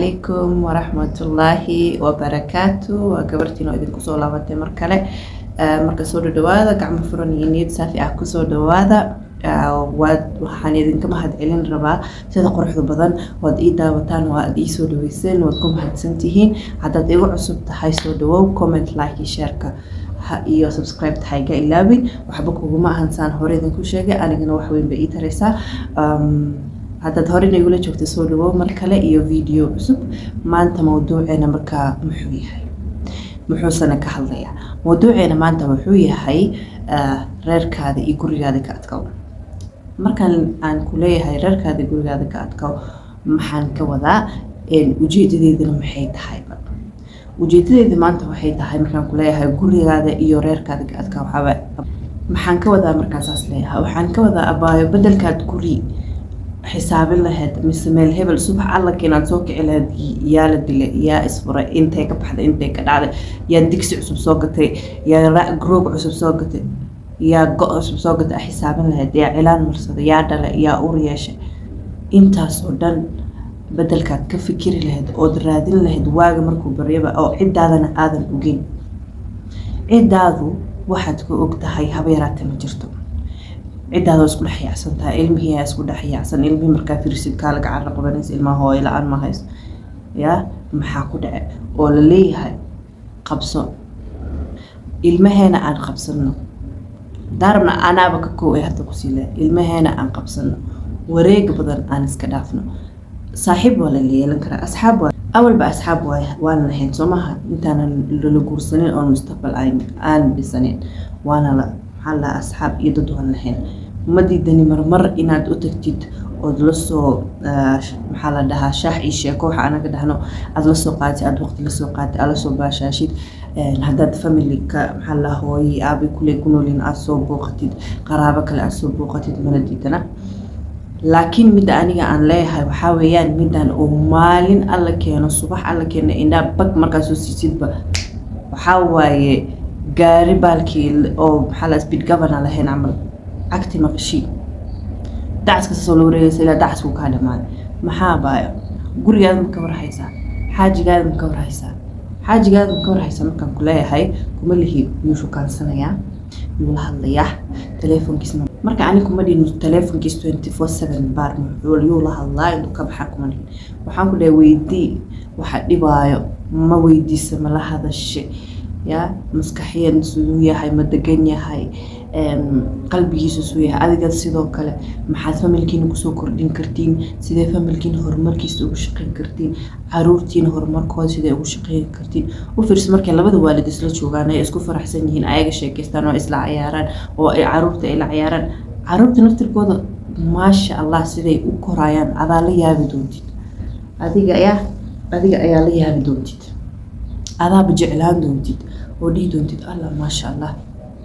Calaykum waraxmatullaahi wabarakaatu. Waa gabartiin oo idinku soo laabatay mar kale. Marka soo dhawaada, gacmo furan iyo niyad saafi ah kusoo dhawaada. Waxaan idinka mahad celin rabaa sida quruxda badan waad ii daawataan, waad ii soo dhaweyseen, waad ku mahadsantihiin. Haddaad igu cusub tahay, soo dhawow. Comment, like iyo shareka iyo subscribe tahay ga ilaabin. Waxba kuguma ahan, saan hore idinku sheegay, anigana wax weyn bay ii taraysaa. Haddaad horena igula joogta, soo dhawow mar kale iyo video cusub. Maanta mawduuceena markaa muxuu yahay? Muxuusana ka hadlayaa mawduuceena maanta? Wuxuu yahay reerkaada iyo gurigaada ka adkow. Markaan aan ku leeyahay reerkaada iyo gurigaada ka adkow, maxaan ka wadaa? Ujeedadeeduna maxay tahay? Ujeedadeeda maanta waxay tahay, markaan ku leeyahay gurigaada iyo reerkaada ka adkow, waxaaba maxaan ka wadaa? Markaan saas leeyahay, waxaan ka wadaa, abaayo, bedelkaad guri xisaabin lahayd mise meel hebel subax alla keenaad soo kici lahayd, yaa la dilay, yaa isfuray, intay ka baxday, intay ka dhacday, yaa digsi cusub soo gatay, yaa roog cusub soo gatay, yaa go' cusub soo gatay, xisaabin lahayd, yaa cilaan marsaday, yaa dhalay, yaa ur yeeshay, intaasoo dhan bedelkaad ka fikiri lahayd ood raadin lahayd waaga markuu baryaba oo ciddaadana aadan ogeyn, ciddaadu waxaad ka og tahay haba yaraatee ma jirto. Ciddaada waa isku dhex yaacsan tahay, ilmihii yaa isku dhex yaacsan. Ilmihii markaa fiirsid, kaala gacan la qabanaysa, ilmaha hooyo la-aan ma hayso, yaa maxaa ku dhace oo la leeyahay qabso. Ilmaheena aan qabsano daarabna, anaaba ka koow ee hadda kusii leeyahay, ilmaheena aan qabsano, wareeg badan aan iska dhaafno. Saaxiib waa la yeelan karaa, asxaab waa awalba, asxaab waa waan lahayn, soo maaha? Intaanan lala guursanin oon mustaqbal aan dhisanin, waana la maxaa la asxaab iyo dad waan lahayn. Ma diidani marmar inaad u tagtid ood lasoo, maxaa la dhahaa, shaax iyo sheeko waxa anaga dhahno, aada lasoo qaadatid, aada waqti lasoo qaadatid, aada lasoo baashaashid. Haddaad family-ka, maxaa la dhahaa, hooyo, aabay kule ku noolyihiin, aada soo booqatid, qaraabo kale aada soo booqatid, mana diidana. Laakiin midda aniga aan leeyahay waxaa weeyaan middan oo maalin alla keeno, subax alla keeno, indhaa bag markaa soo siisidba, waxaa waaye gaari baalkii oo, maxaa la, speed governor lahayn camal, cagti maqashii, dacaska sasoo la wareegaysa ilaa dacasku kaa dhamaaday. Maxaa baayo? Gurigaada ma ka warhaysaa? Xaajigaada ma ka warhaysaa? Xaajigaada ma ka warhaysaa? Markaan ku leeyahay, kuma lihi yuu shukaansanayaa, yuu la hadlayaa telefoonkiisna. Marka ani kuma dhihin telefoonkiis 24/7 baar, muxuu yuu la hadlaa, intuu ka baxaa, kuma dhihin. Waxaan ku dhahay weydii waxa dhibaayo, ma weydiisa, ma la hadashe? Ya maskaxiyan siduu yahay? Ma degan yahay? Qalbigiisa suu yahay? Adiga sidoo kale, maxaad familkiina kusoo kordhin kartiin? Sidee familkiina horumarkiisa ugu shaqeyn kartiin? Caruurtiina horumarkooda sidee ugu shaqeyn kartiin? U fiirsa, markay labada waalid isla joogaan, ay isku faraxsan yihiin, ayaga sheekeystaan oo isla cayaaraan oo ay caruurta ay la cayaaraan, caruurta naftirkooda, maasha Allah, siday u korayaan adaa la yaabi doontid. Adiga ayaa la yaabi doontid, adaaba jeclaan doontid oo dhihi doontid, "Allah, maasha Allah."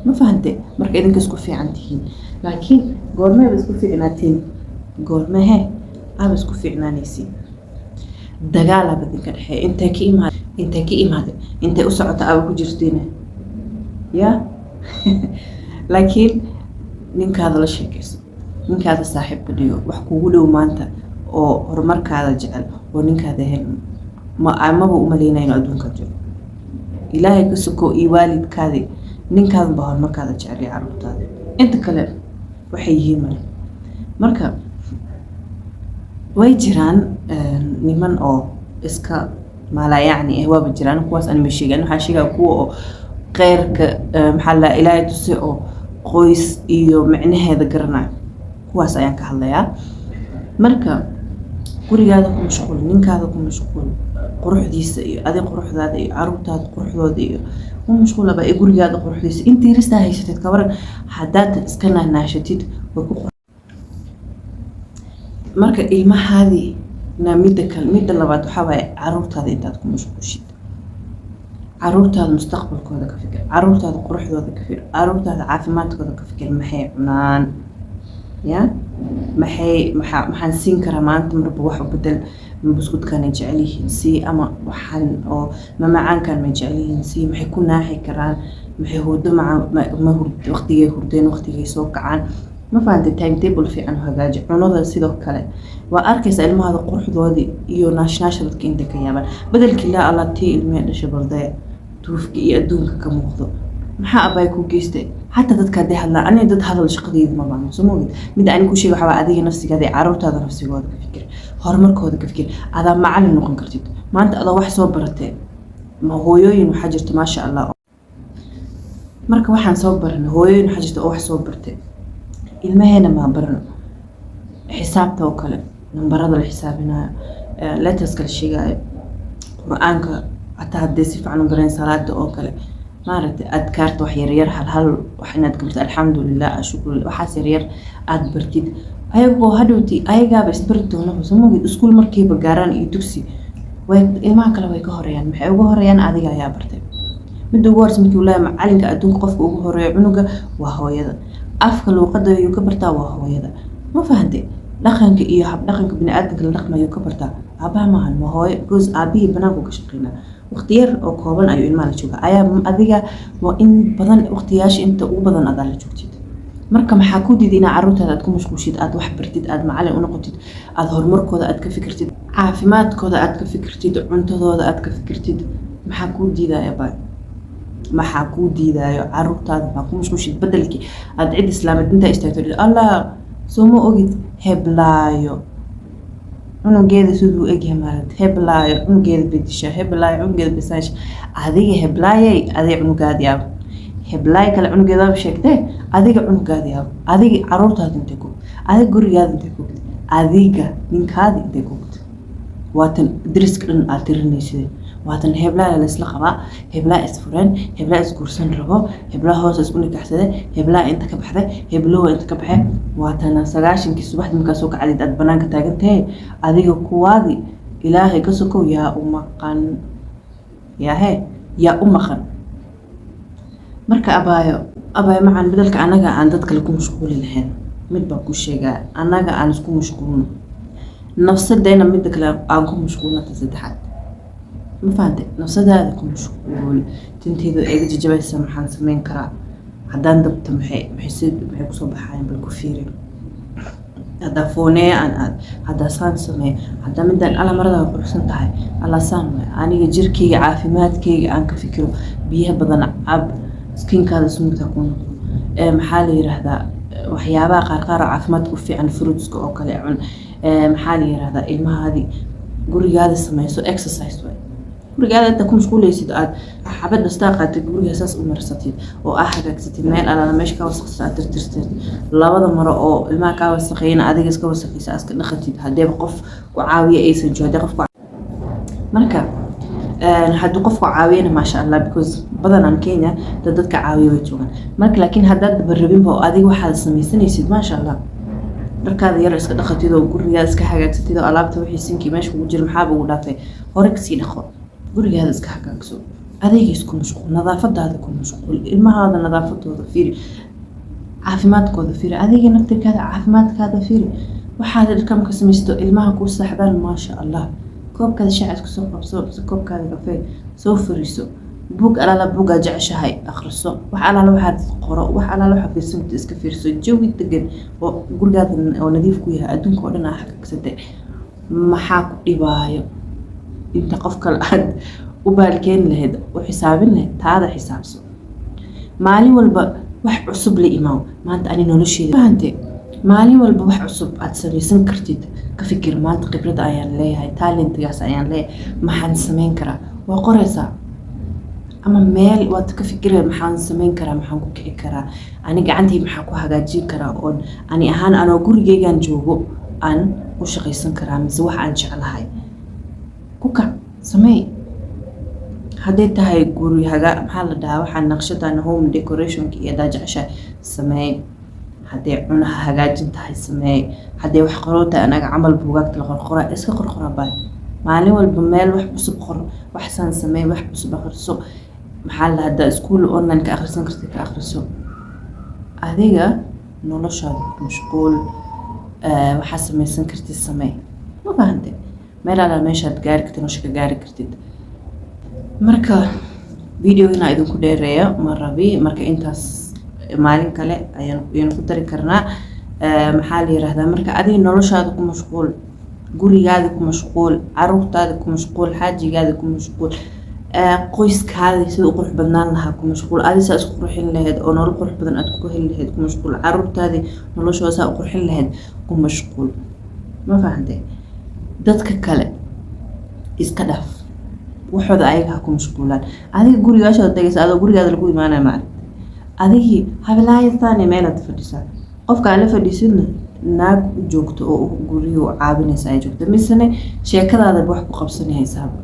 Ma fahante? Marka idinka isku fiican tihiin, laakiin goormeeba isku fiicnaatiin? Goormehe aaba isku fiicnaanaysiin? Dagaalaaba idinka dhexeeya. Intay ka imaad, intay ka imaade, intay u socota aaba ku jirtiin ya. Laakiin ninkaada la sheekayso, ninkaada saaxiibka dhigo, wax kugu dhow maanta oo horumarkaada jecel oo ninkaada ahayn ma amaba umaleynaya inuu adduunka jiro. Ilaahay ka soko iyo waalidkaadi, ninkaadan baa horumarkaada jecel iyo caruurtaada. Inta kale waxay yihiin male. Marka way jiraan niman oo iska maalayacni ah, waaba jiraan kuwaas. Anima sheegan, waxaa sheegaa kuwa oo kheyrka, maxaa la, Ilaahay tuse oo qoys iyo micnaheeda garanayo, kuwaas ayaan ka hadlayaa. Marka gurigaada ku mashquul, ninkaada ku mashquul, quruxdiisa iyo adi quruxdaada iyo caruurtaada quruxdooda iyo ku mashquulaba ee gurigaada quruxdiisa. Intii ristaa haysatid, kabaran haddaad iska naahnaashatid, way ku. Marka ilmahaadii na midda kale, midda labaad waxaa waaye caruurtaada intaad ku mashquushid, caruurtaada mustaqbalkooda ka fikir, caruurtaada quruxdooda ka fikir, caruurtaada caafimaadkooda ka fikir. Maxay cunaan? Ya maxay maxaa maxaan siin karaa maanta? Marba wax u bedel. Ma buskudkan ay jecel yihiin sii, ama waxaan oo mamacaankan ma jecel yihiin sii? Maxay ku naaxi karaan? Maxay hurdo maca ma waqtigay hurdeen, waqtigay soo kacaan? Ma fahantay? Timetable fiican u hagaaji. Cunada sidoo kale. Waa arkaysaa ilmahaada quruxdoodii iyo naashnaasha dadka inta ka yaabaan. Bedelkii laa Allah tii ilmee dhashay, baldee duufka iyo adduunka ka muuqdo. Maxaa abaay ku geystay? Xataa dadka hadday hadlaan, aniga dad hadal shaqadeyda ma baahno, soo ma ogid? Midda ani ku sheega waxaa waa adiga nafsigaada iyo carruurtaada nafsigooda ka fikir, horumarkooda ka fikir. Adaa macalin noqon kartid maanta, adaa wax soo baratee. Ma hooyooyin waxaa jirta, maasha Allah. Marka waxaan soo baranay, hooyooyin waxaa jirta oo wax soo bartay. Ilmaheena maa barano xisaabta oo kale, nambarada la xisaabinayo, letterska la sheegayo, Qur-aanka hataa haddii si fiican u garayn, salaada oo kale, maaragtay, adkaarta, wax yaryar, hal hal wax inaad ka bartid, alxamdulilah, ashukru, waxaas yaryar aad bartid. Ayagoo hadhowti ayagaaba isbari doonaba, soo mogid? Iskuul markiiba gaaraan iyo dugsi, way ilmaha kale way ka horeeyaan. Maxay uga horeeyaan? Adiga ayaa bartay. Midda ugu horeysa markii uu leeyahay macalinka adduunka, qofka ugu horeeya cunuga waa hooyada. Afka luuqada ayuu ka bartaa waa hooyada. Ma fahantay? Dhaqanka iyo habdhaqanka biniaadamka la dhaqmayo ka bartaa aabaha maahan, waa hooyo, because aabihii banaanku ka shaqeynaa, waqti yar oo kooban ayuu ilmaha la joogaa. Ayaa adiga waa in badan, waqtiyaasha inta ugu badan adaa la joogtid. Marka maxaa ku diiday inaa carruurtaada aad ku mashquushid, aad wax bartid, aad macalin u noqotid, aad horumarkooda aad ka fikirtid, caafimaadkooda aad ka fikirtid, cuntadooda aad ka fikirtid? Maxaa kuu diidaya ba? Maxaa kuu diidayo caruurtaada maxaa ku mashquushid, bedelkii aad cid islaameed intaa istaagto, "Allah, soo ma ogid heblaayo cunugeeda siduu egyahay maalit, heblaayo cunugeeda bedisha, heblaayo cunugeeda bisaasha"? Adiga heblaayay, adiga cunugaada yaab, heblaay kale cunugeedaaba sheegtee, adiga cunugaada yaab, adiga caruurtaada intay kogto, adiga gurigaada intay kogto, adiga ninkaada intay kogto? Waatan dariska dhan aad tirinaysid, waatan heblaa laysla qabaa, heblaa isfureen, heblaa isguursan rabo, heblaa hoos isku nikaxsade, heblaa inta ka baxday, heblowa inta ka baxay. Waatana 90-kii subaxdii markaa soo kacdid aad banaanka taagan tahay. Adiga kuwaadi Ilaahay ka sokow yaa u maqan? Yahe, yaa u maqan? Marka abaayo, abaayo macaan, bedelka anaga aan dad kale ku mashquuli lahayn, mid baa ku sheegaa: annaga aan isku mashquulno nafsadeena. Midda kale aan ku mashquulno, ta saddexaad. Ma fahantay? Nafsadaada ku mashquul. Tinteedu iga jajabaysa, maxaan sameyn karaa? Haddaan dabta maxay si maxay kusoo baxayan? Bal ku fiiri. Haddaa fooneeya aan aad, haddaa saan sameeyo, haddaa midaan alla marada way quruxsan tahay, alla saan waay. Aniga jirkeyga, caafimaadkeyga aan ka fikiro. Biyaha badan cab, skinkaada smooth ha kuu noqdo. Maxaa la yiraahdaa, waxyaabaha qaar qaar oo caafimaadka u fiican, fruitska oo kale cun. Maxaa la yiraahdaa, ilmahaadi, gurigaada sameyso exercise waay. Gurigaada inta ku mashquulaysid, aad xabad dhastaa qaatid, guriga saas u marsatid oo aa hagaagsatid, meel alaala meesha ka wasaqsan aad tirtirtid, labada maro oo ilmaha kaa wasaqeeyana adiga iska wasaqeysa aad iska dhaqatid, haddeeba qof ku caawiya aysan jirin. Haddii qof ku marka haddii qofku caawiyana, maasha Allah, because badanaan Kenya dad dadka caawiya way joogaan. Marka laakiin haddaad barabinba oo adiga waxaad samaysanaysid, maasha Allah, dharkaada yar iska dhaqatid oo gurigaada iska hagaagsatid oo alaabta wixii sinkii meesha kugu jira maxaaba ugu dhaafay, hore kasii dhaqo, gurigaada iska hagaagso, adiga isku mashquul, nadaafadaada ku mashquul, ilmahaada nadaafadooda fiiri, caafimaadkooda fiiri, adiga naftirkaada caafimaadkaada fiiri. Waxaad dharka marka samaysto, ilmaha kuu saaxdaan, maasha Allah, koobkaada shaaca isku soo qabso mise koobkaada kafee, soo fariiso, buug alaala buugaa jeceshahay akhriso, wax alaala waxaad qoro, wax alaala waxaa fiirsan kartid iska fiirso. Jawi degan oo gurigaada oo nadiif ku yahay, adduunka oo dhan aa hagaagsatay, maxaa ku dhibaayo? Inta qof kale aad u baalkeeni lahayd, u xisaabin lahayd, taada xisaabso. Maalin walba wax cusub la imaaw. Maanta ani nolosheeda, fahante, maalin walba wax cusub aad samaysan kartid ka fikir. Maanta khibrada ayaan leeyahay, talentigaas ayaan leeyahay, maxaan samayn karaa? Waa qoraysaa ama meel waad ka fikiraya: maxaan samayn karaa, maxaan ku kici karaa, ani gacantii maxaa ku hagaajin karaa, oon ani ahaan anoo gurigeygan joogo aan ku shaqaysan karaa, mise wax aan jeclahay ku kac sameey. Hadday tahay guri haga, maxaa la dhahaa, waxaa naqshadan home decorationka iyo haddaa jeceshahay, sameey. Hadday cunaha hagaajin tahay, sameey. Hadday wax qoroo tahay, anaga camal buugaagta la qorqora, iska qorqora bay. Maalin walba meel wax cusub qor, wax saan sameey, wax cusub akhriso. Maxaa la haddaa iskuul online ka akhrisan kartid, ka akhriso. Adiga noloshaada ku mashquul, waxaa samaysan kartid samee. Ma fahantay? Meel alaa meeshaad gaari kartid, nolosha ka gaari kartid. Marka video inaa idinku dheereeyo ma rabi. Marka intaas maalin kale ayaan ku dari karnaa. Maxaa la yirahdaa, marka adiga noloshaada ku mashquul, gurigaada ku mashquul, caruurtaada ku mashquul, xaajigaada ku mashquul, qoyskaada sida u qurux badnaan lahaa ku mashquul, adi saa isku qurxin lahayd oo nolol qurux badan aad ku heli lahayd ku mashquul, caruurtaadii noloshooda saa u qurxin lahayd ku mashquul. Ma fahantay? Dadka kale iska dhaaf, waxooda ayaga ha ku mashquulaan. Adiga gurigaashaada tagaysa, adoo gurigaada lagu imaanaya, maaragta, adigii habilaayasaane meelaad fadhisaa, qofka aad la fadhiisidna naag u joogto oo guriga u caawinaysa ay joogto, misene sheekadaada wax ku qabsanaysaaba,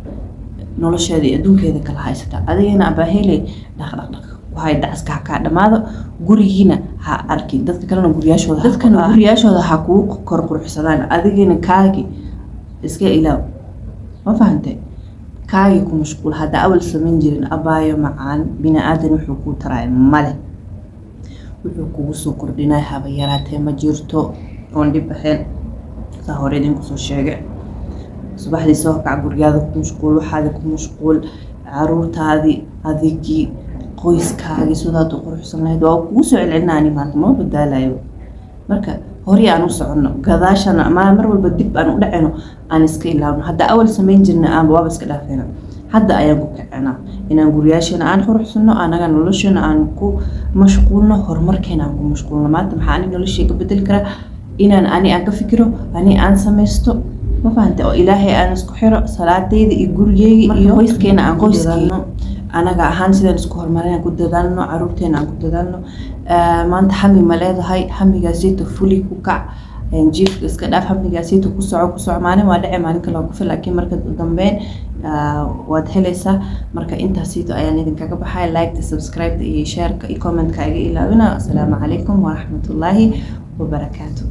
nolosheeda iyo adduunkeeda kala haysata. Adigana abaaheley, dhaq dhaq dhaq waxay dacaska ha kaa dhamaado, gurigiina ha arkin. Dadka kalena guryaashooda, dadkana guryaashooda ha kuu kor quruxsadaan, adigina kaagi iska ilaaw. Ma fahantay? Kaagi ku mashquul. Hadda awal samayn jirin, abaayo macaan, bini aadan wuxuu kuu taraya male, wuxuu kugu soo kordhinaya haba yaraatee ma jirto oon dhib ahayn. Saa hore idinku soo sheegay, subaxdii soo kac, guryaada ku mashquul, waxaadi ku mashquul, caruurtaadii, adigii, qoyskaagii sidaad u quruxsan lahayd. Waa kugu soo celcelinaa ani maanta, ma badaalayo. Marka hore aan u soconno, gadaashana ma mar walba dib aan u dhacayno, aan iska ilaawno. Hadda awal samayn jirna aanba waaba iska dhaafayna, hadda ayaan ku kacenaa inaan guryaasheena aan quruxsano, anaga nolosheena aan ku mashquulno, horumarkeena aan ku mashquulno. Maanta maxaa ani noloshey ka bedeli karaa inaan ani aan ka fikiro, ani aan samaysto? Ma fahantay? Oo Ilaahay aan isku xiro, salaadeyda iyo gurigeyga iyo qoyskeena aan ku dadaalno. Anaga ahaan sidaan isku horumarin aan ku dadaalno, caruurteena aan ku dadaalno. Maanta hami ma leedahay? Hamigaasito fuli, ku kac, jiifka iska dhaaf, hamigaasito ku soco, ku soco. Maalin waa dhici, maalin kale waa ku fil, laakiin marka u dambeyn waad helaysaa. Marka intaasito ayaan idinkaga baxay. Like-ta, subscribe iyo share-ka iyo comment-ka iga ilaawina. Asalaamu calaykum waraxmatullaahi wabarakaatu.